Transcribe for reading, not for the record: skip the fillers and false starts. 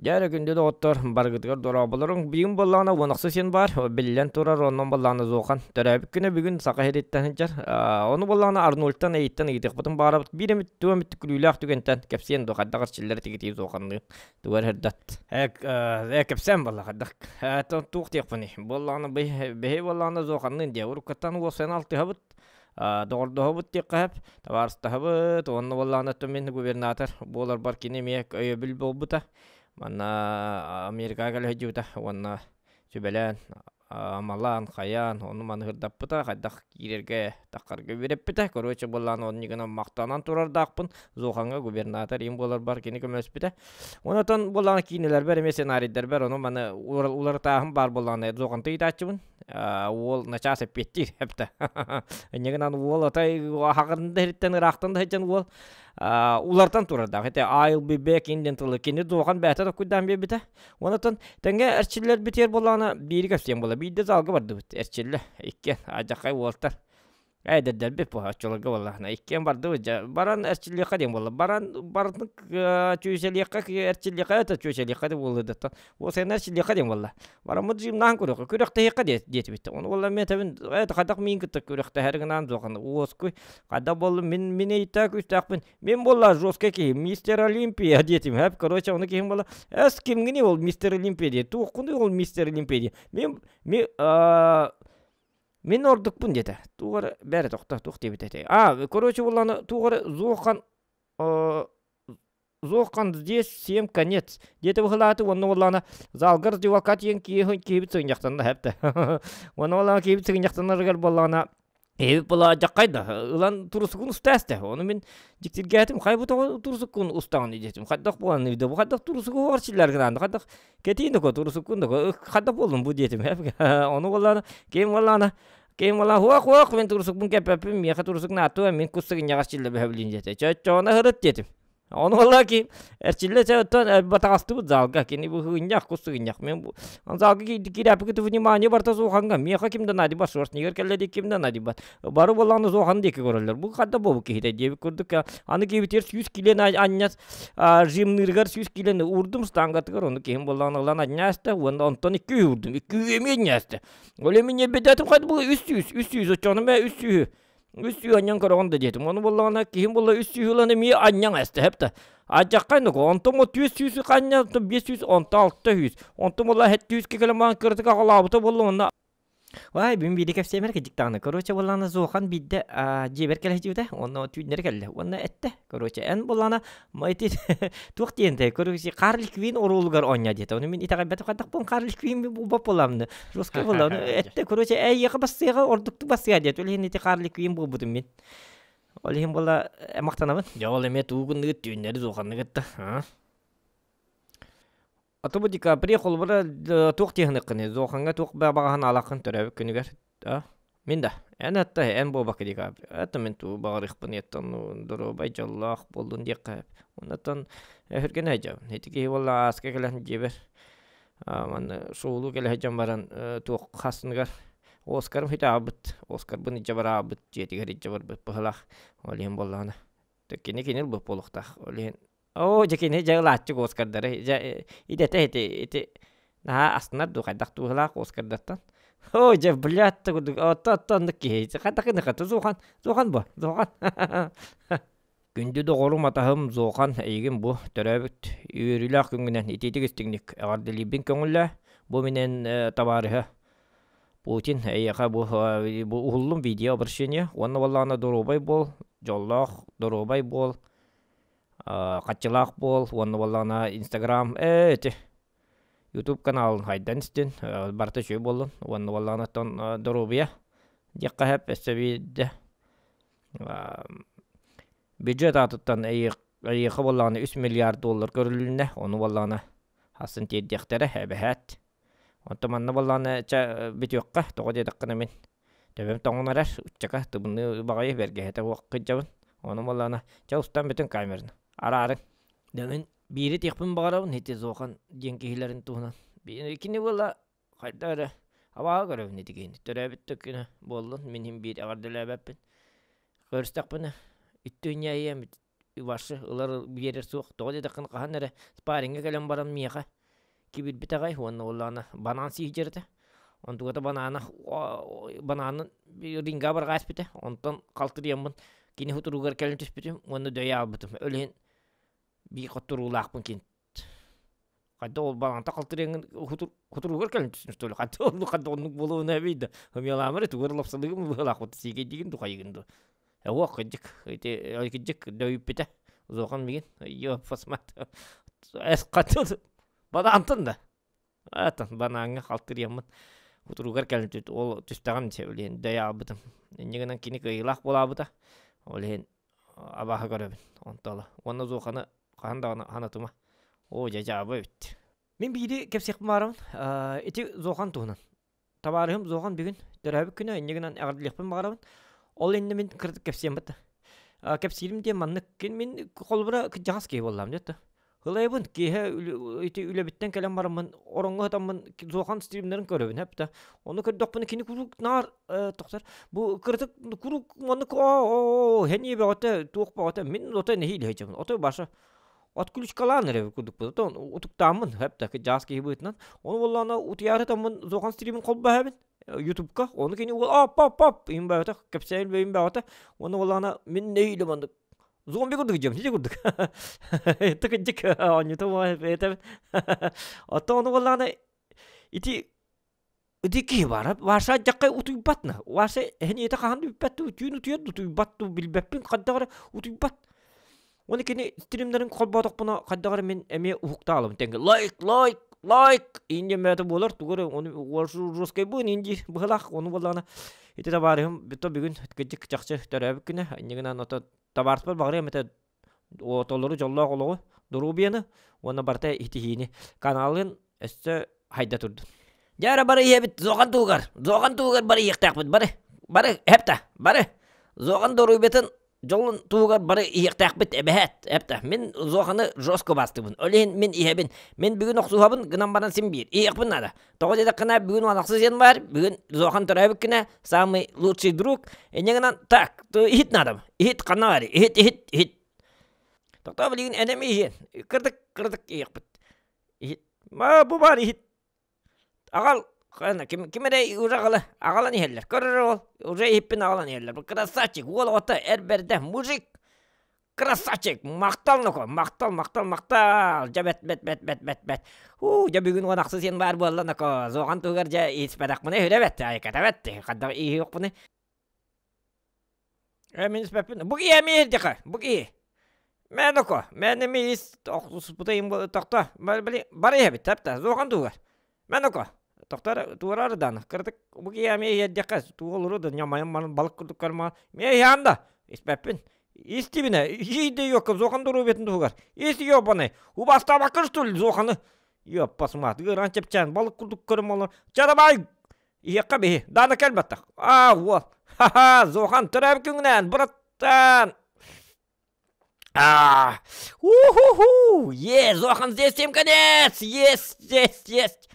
Дьэ эрэ күндү доҕоттор, барыгытыгар дорооболоруҥ. Бүгүн буоллаҕына уон ахсыс син баар, биллэн турар, онон буоллаҕына Зохан төрөөбүт күнэ бүгүн Саха сириттэн сылдьар. Ону буоллаҕына Арнольдтан эйиттэн ыйытыахпытын баҕарабыт. Биир эмит туох эмит күлүүлээх түгэнтэн кэпсиэн дуо, хайдах эрчиллэр этигитий Зоханныын? Тугу эрэ сырдат. Ээ, кэпсээн буолла хайдах. Туох диэхпиний? Буоллаҕына биһи буоллаҕына Зоханныын диэ уруккаттан уопсайынан алтыһабыт. Доҕордоһобут диэххэ сөп, табаарыстаһабыт уонна буоллаҕына өттө мин губернатор буоларбар кини эмиэ өйөбүл буолбута. Манна Америкаҕа кэлэ сылдьыбыта уонна сүбэлээн, амалаан, хайаан, ону маны сырдаппыта, хайдах киирэргэ, таххарга үөрэппитэ. Короче, буоллаҕына оннугунан махтанан турардаахпын. Зохаҥҥа губернатор им буоларбар кини көмөлөспүтэ. Онтон буоллаҕына киинэлэрбэр эмиэ сценарийдарбар ону маны уларытааһын баар буоллаҕына Зохантан ыйытааччыбын. Уол начаас эппиэттиир эптэ. Инньэ гынан уол атай аһаҕын да иһиттэн ыраахтан да сылдьан уол улартан турардаах. Ити I'll be back in диэн тылы кини дуохан бэйэтэ токуйдаан биэрбитэ. Онтон тэҥҥэ эрчиллэрбитигэр буоллаҕына биири кэпсиэм буолла. Биирдэ залга бардыбыт эрчиллэ. Иккиэн адьаххай уолтар. Эдэрдэрбит бу оччолорго буоллаҕына иккиэн бардыбыт дьэ баран эрчиллиэххэ диэн буолла баран барытын чүөчэлиэххэ эрчиллиэххэ это чүөчэлиэххэ да буолла да уосайынан эрчиллиэххэ диэн буолла бараммыт жимнаан көрүөххэ күрэхтэһиэххэ диэтибит ону буолла мен этэбин это хайдах миин кытта күрэхтэһэр гынаан суохана уоскуй хайдах буоллум мин мин ыйытаа күүстээхпин мин буолла жесткий киһи мистер Олимпия диэтим хэп короче ону киһим буолла эс кимгиний ол мистер Олимпия диэ туоххунуй ол мистер Олимпия диэ мин ми Мин ордукпун диэтэ. Туох эрэ бээрэ тохто, туох диэбит этэй? А, короче, буоллаҕына туох эрэ Зохан Зохан здесь всем конец диэтэ быһылааты уонна буоллаҕына залгар раздевалка тиийэн киһибит сыгынньахтанна хэптэ. Уонна буоллаҕына киһибит сыгынньахтанарыгар буоллаҕына киһибит буоллаҕа дьаххайда ылан турусукун устаасте. Ону мин дьиктиргээтим хай бу тоҕо турусуккун устаҕын диэтим. Хайдах буолан бу хайдах турусугу уһугар силлэр гынаан хайдах Кэтиин да турусуккун да хата буоллум бу диэтим. Ону буоллаана, ким буоллаана, ким буолла хуох хуох мен турусукпун кэппэппин, миэхэ турусук нааттуа, мин кус сыгынньаҕас чиллэ бөһөбүлүн диэтэ. Чоччоҕуна һырыт диэтим. Ону буолла ки эрчиллэ оттон батаҕастыбыт залга кини бу хыынньах кус сыгынньах мен залга киирээппикит внимание барта суоханга миэхэ ким да наадыйбат шорстнигер кэллэ ди ким да наадыйбат бары буоллаҕына суохан диэки көрөллөр бу хадда буолбут киһитэ диэбит курдук аны киһибитигэр 100 килен анньас жимныырыгар 100 килени уурдум штангатыгар ону киһим буоллаҕына ылан анньааста уонна онтон икки уурдум икки эмиэ анньааста ол эми ньэбэдээтим хайда бу 300 300 оччоҕуна мэ 300 300 анньан көрөҕүн да диэтим ону буоллаҕына киһим буолла 300 ылан эмиэ анньаҥ эстэ хэптэ адьаххай нуку онтон ол 400 ханньа онтон 500 онтон 600 онтон буолла 700 кэлэн баран кыратык аҕалаабыта буолла уонна Вай, бүгүн биирдэ кэпсиэмэр кырдьык даҕаны. Короче, буоллаҕына Зохан биирдэ дьиэбэр кэлэ сылдьыбыта, уонна түүннэри кэллэ. Уонна эттэ, короче, эн буоллаҕына ити туох диэн этэй, короче, Харли Квин оруолугар оонньоо диэтэ. Ону мин итэҕэйбэтим хайдах Харли Квин буолбат буоллаҕына, жесткай буолла. Ону эттэ, короче, эйиэхэ бассыаҕа, ордуктук бассыа диэтэ. Ол иһин ити Харли Квин буолбутум мин. Ол иһин буолла махтанабын. Дьэ, ол эмиэ тугу гынныгыт түүннэри Зоханны кытта, А то бу декабре холобура туох тиэхиниккыный Зохаҥҥа туох баҕаһын аалаххын төрөөбүт күнүгэр а мин да эн атта эн буолбакка декабре это мин тугу баҕарыахпын еттон доруобай дьоллоох буоллун диэххэ оннотон өһүргэнэ сылдьабын ити киһи буолла ааска кэлэн дьиэбэр манна шоулуу кэлэ сылдьан баран туох хасыныгар Оскарым хите аабыт Оскарбын илдьэ бараабыт дьиэтигэр илдьэ барбыт быһылаах ол иһин буоллаҕына кини кини ылбыт буолуохтаах ол иһин Оо, дьэ кини дьэ ылааччы Оскардары дьэ идэтэ ити ити наһаа астынар дуу хайдах дууһалаах Оскардартан. Оо, дьэ блядь курдук отто отто оннук киһи хайдах гыныха Зохан Зохан бу Зохан Күндү доҕорум атаһым Зохан эйигин бу төрөөбүт үөрүүлээх күҥҥүнэн итиитик истиҥник эҕэрдэлиирбин көҥүллээ. Бу минэн табаарыһа Путин эйиэхэ бу бу уһуллум видео обращение уонна буоллаҕына доруобай буол, дьоллоох доруобай буол хаччылаах буол уонна буоллаҕына Инстаграм ээ ити Ютуб каналын хайдан истин барыта үчүгэй буоллун уонна буоллаҕына оттон доруобуйа диэххэ сөп өссө биирдэ бюджет аатыттан эйиэхэ буоллаҕына 3 миллиард доллар көрүлүннэ ону буоллаҕына хасын тиэрдиэхтэрэ эбэһээт онтон манна буоллаҕына чэ бүтүөххэ тоҕо диэтэххинэ мин Төбөм тоҥон эрэр, ыччака тымныы баҕайы бэргэһэтэ уох кыдьабын. Ону буоллаҕына, чэ устан бүтүн камераны. Араарыҥ. Дьэ мин биири этиэхпин баҕарабын ити Зохан диэн киһилэрин туһунан. Кини буола хайдах эрэ абааһы көрөбүн ити киһини. Төрөөбүт да күнэ буоллун, мин иһин биир эҕэрдэлээбэппин. Көрүстэхпинэ, үттүнньээйиэм. Ивашы ылар биэрэр суох. Тоҕо диэтэххинэ хаһан эрэ спарриҥҥа кэлэн баран миэхэ кибирбит аҕай уонна уоллаана банан сиир этэ. Онтугата банаана банаанын ринга барҕаа испитэ. Онтон халтырыйаммын кини хутуругар кэлэн түспүтүм уонна дөйө аалбытым. Ол иһин биир хотторуулаахпын кин Хайда ол банаанта халтырыйаҥҥын хутуругар кэлэн түстүн что ли? Хайда оннук хайда оннук буолуон эбий да. Хомьялаамары тугар лапсалыгым быһалаах сиикэйдигин духайыгын ду. Эуох кыдьык ити кыдьык дөйүппүтэ. Зохан мигин ёпфасмат. Эс хатыл банаантан да. Атын банааҥҥа халтырыйаммын хутуругар кэлэн ол түстэҕим сөбүлээн дөйө аалбытым. Инньэ гынан кини кыайыылаах буолаабыта. Ол иһин абааһы көрөбүн онтола. Уонна Зоханы хаһан даҕаны санатыма. Оо, дьэ дьаабы эбит. Мин биири кэпсиэхпин баарабын. Ити Зохан туһунан. Табаарыһым Зохан бүгүн төрөөбүт күнэ, инньэ гынан эҕэрдэлиэхпин баҕарабын. Ол иннинэ мин кыратык кэпсиэм бата. Кэпсиирим диэн маннык мин холобура кырдьаҕас киһи буоллаҕым дьэ Ылайбын киэһэ ити үлэбиттэн кэлэн бараммын ороҥҥо сытаммын Зохан стримнэрин көрөбүн эптэ. Ону көрдөхпүнэ кини куруук наар тохсор бу кыратык куруук маннык оо хэниэ бөҕөтө туох бөҕөтө мин отой нэһиилэ сылдьабын отой баша отключкалаан эрэ курдукпун отон утуктааммын эптэ дьаас киһи быһыытынан ону буоллаҕына утуйаары таммын Зохан стримин холбоһобун ютубка ону кини уол оп оп оп им бөҕөтө кэпсээн бэйим бөҕөтө ону буоллаҕына мин нэһиилэ маннык Зомби курдук дьон, ити курдук. Тыкыдьык оонньута этэ. Оттон ону буоллаҕына ити ити киһи баара Ваша дьаххай утуйбат на. Ваша эһэниэтэ хаһан да бүппэт дуу, түүн утуйар да утуйбат дуу билбэппин хайдах эрэ утуйбат. Уонна кини стримнэрин холбоотохпуна хайдах эрэ мин эмиэ уһуктаалым тэҥҥэ лайк лайк лайк иин диэн буолар тугу эрэ ону жесткайбын иин диир быһылаах ону буоллаҕына Ити табаарыһым то бүгүн кырдьык чахчы төрөөбүт күнэ, инньэ гынан ото табаарыспар баҕарыам этэ толору дьоллоох олоҕу, доруобуйаны уонна барыта итиһиини каналын өссө хайда турдун. Дьэ эрэ бары иһэбит Зохан туһугар, Зохан туһугар бары иһиэхтээхпит, бары, бары, эпта, бары. Зохан доруобуйатын Дьолун туһугар бары иһиэхтээхпит эбэһээт, эптэ. Мин Зоханы жестко бастыбын. Ол иһин мин иһэбин. Мин бүгүн охсуһабын гынан баран син биир. Иһиэхпин наада. Тоҕо диэтэххинэ бүгүн уонахсы сиэн баар, бүгүн Зохан төрөөбүт күнэ, самый лучший друг. Инньэ гынан так, иһит наада. Иһит ханна баар? Иһит, иһит, иһит. Тоқтоо билигин энэми иһиэн. Кырдык, кырдык иһиэхпит. Иһит. Ма бу баар иһит. Аҕал, ким, ким эрэ уже аҕала, аҕалан иһэллэр. Көр эрэ ол, уже иһиппин аҕалан иһэллэр. Бу красавчик, уол оҕото, эр бэрдэ, мужик, красавчик, махтал ноко, махтал, махтал, махтал, дьэ бэт, бэт, бэт, бэт, бэт, бэт. Уу, дьэ бүгүн уон ахсыс сиэн баар буолла ноко, зоҕан туһугар дьэ иһиспэтэхпинэ үһүрэ бэт, айката бэт, хайдах иһиэхпиний? Э, мин испэппин. Бу киһи эмиэ иһирдиэхэ, бу киһи. Мэ ноко, мэ эми ис охсуспутайым тохто. Бали бары иһэбит, тэптэ, зохан тугар. Мэ ноко, тохтор туорар дааны. Кыратык бу киһи эмиэ иһирдиэхэ, туолуру да ньамайым манын балык курдук көрмө. Мэ иһээн да, испэппин. Истибинэ, иһийде йокка зохан доруобуйатын туһугар. Ис ёбаный, убастаабаккын что ли зоханы? Ёппасмаат, ыараан чэпчээн балык курдук көрөм олор. Чарабай Иһиэххэ биһи, даана кэлбэттэх. Аа, уол, ха-ха, Зохан төрөөбүт күҥҥүнээн, быраттаан. Аа, у-ху-ху, е, Зохан, здесь всем конец, есть, есть, есть.